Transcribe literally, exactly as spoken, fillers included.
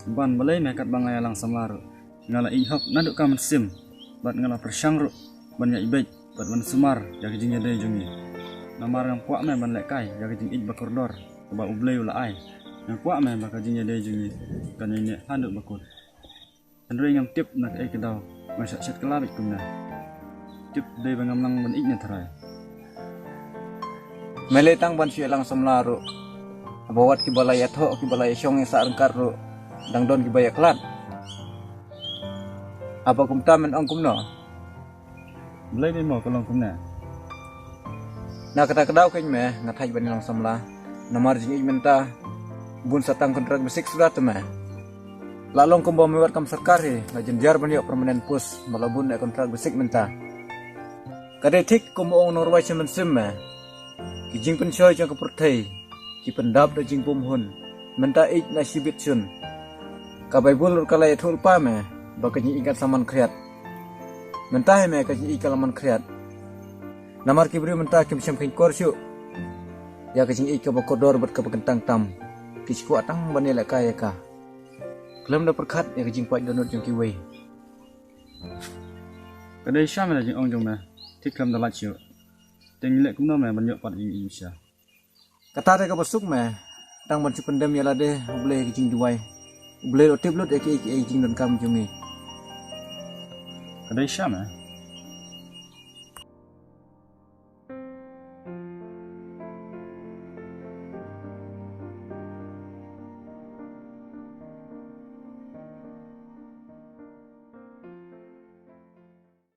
Ban balei me katba nga ïalang samla ruh, nga la ïeit hok naduh ka mynsiem, bad nga la pyrshang ruh ban ïaid beit bad ban sumar ïa ka jingïadei jong ngi. Namar ngam kwah me ban lehkai ïa ka jingïeit ba kordor kaba U Blei u la ai. Nga kwah me ba ka jingïadei jong ngi kan ïaineh haduh ba kut. Hynrei ngam tip na kaei ka daw nga shah shet kylla beit kumne. Tip dei ba ngam nang ban ïeit ne tharai. Me lei tang ban shu ïalang samla ruh, haba wat kiba la ïathoh kiba la ïashong ïasah ryngkat ruh dang don kiba ïakhlad. Haba kumta men ong kumno? Balei me mo ka long kumne? Na kata ka daw keiñ me nga thait ban ïalang samla. Namar jingïeit mynta bun sa tang kontrak basic suda te me. La long kumba me wat kam sorkar hi, la jynjar ban ïoh permanent post, ba la bun ïa kontrak basic mynta. Ka dei thik kumba ong u nongrwai sha mynsiem me, ki jingpynshoi jong ka pyrthei ki pyndap da jingbymhun. Mynta ïeit na shibit shun. Ka Baibl ruh ka la ïathuh lypa me ba ka jingïeit kan sa man khriat. Mynta hi me ka jingïeit ka la man khriat. Namar ki briew mynta kim shym kheiñ kor shuh ïa ka jingïeit kaba kordor bad kaba kyntang tam. Ki shu kwah tang ban ïalehkai ïa ka, khlem da pyrkhat ïa ka jingpait dohnud jong kiwei. Ka dei sha me la jingong jong me, thik khlem da lait shuh. Te ngi leh kumno me ban ïoh pat ïa ka jingïeit sha? Kata te kaba suk me, tang ban shu pyndem ïa lade ha U Blei ha ka jingduwai. U Blei u tip lut ïa kiei kiei ki jingdonkam jong ngi. Ka dei sha me?